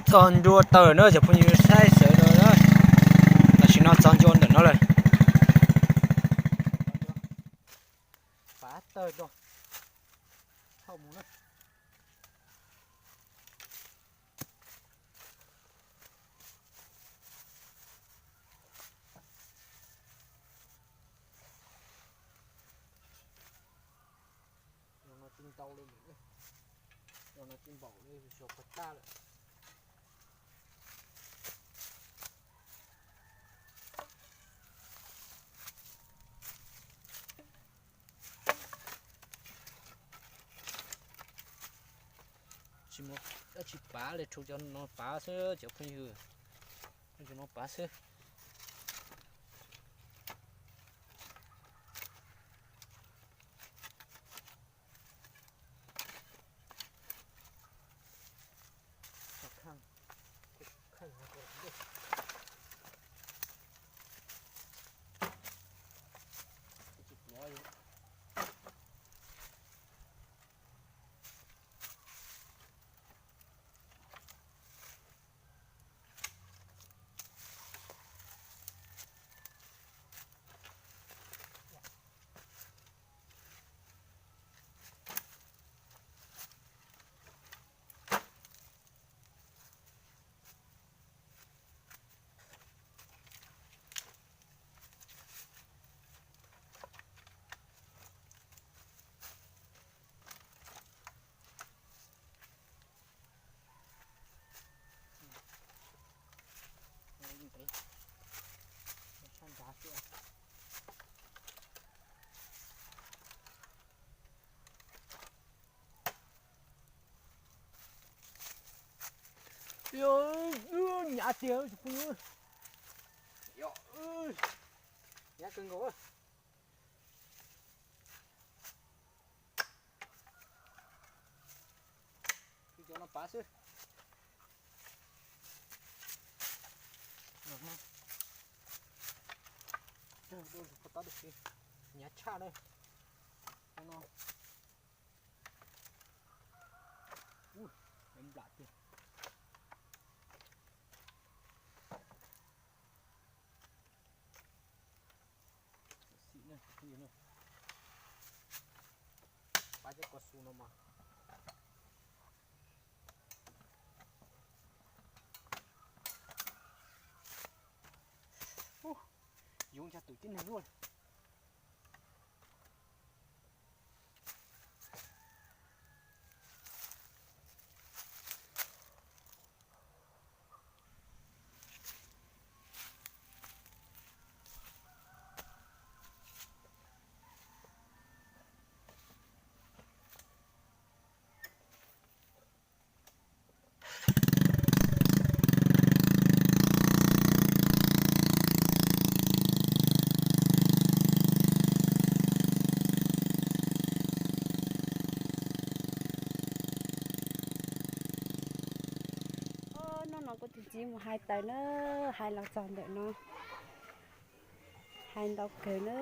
Txog ncua tawm na cov phooj ywg, saib sawv daws na. Tam sim no txog ncua ntawm no lawm. Pav tawg do thauj mus na. Los no tsis ntau li lawm, los no tsis npaum li, xyov puas tag lawm. Tsis muaj dab tsi pav li, rau cov no pav xwb cov phooj ywg, rau cov no pav xwb. Nyav tiag, nyav kawg nkaus. Cov no pav xwb. Tab sis nyav tshaj na. Cov no nplam tiag. Pab cov kaus su no mas yuav ncha tus tib neeg luaj. Hnub no kuv tus txiv mus hais taws na, hais los txog ntawm no, hais ntau kawg na.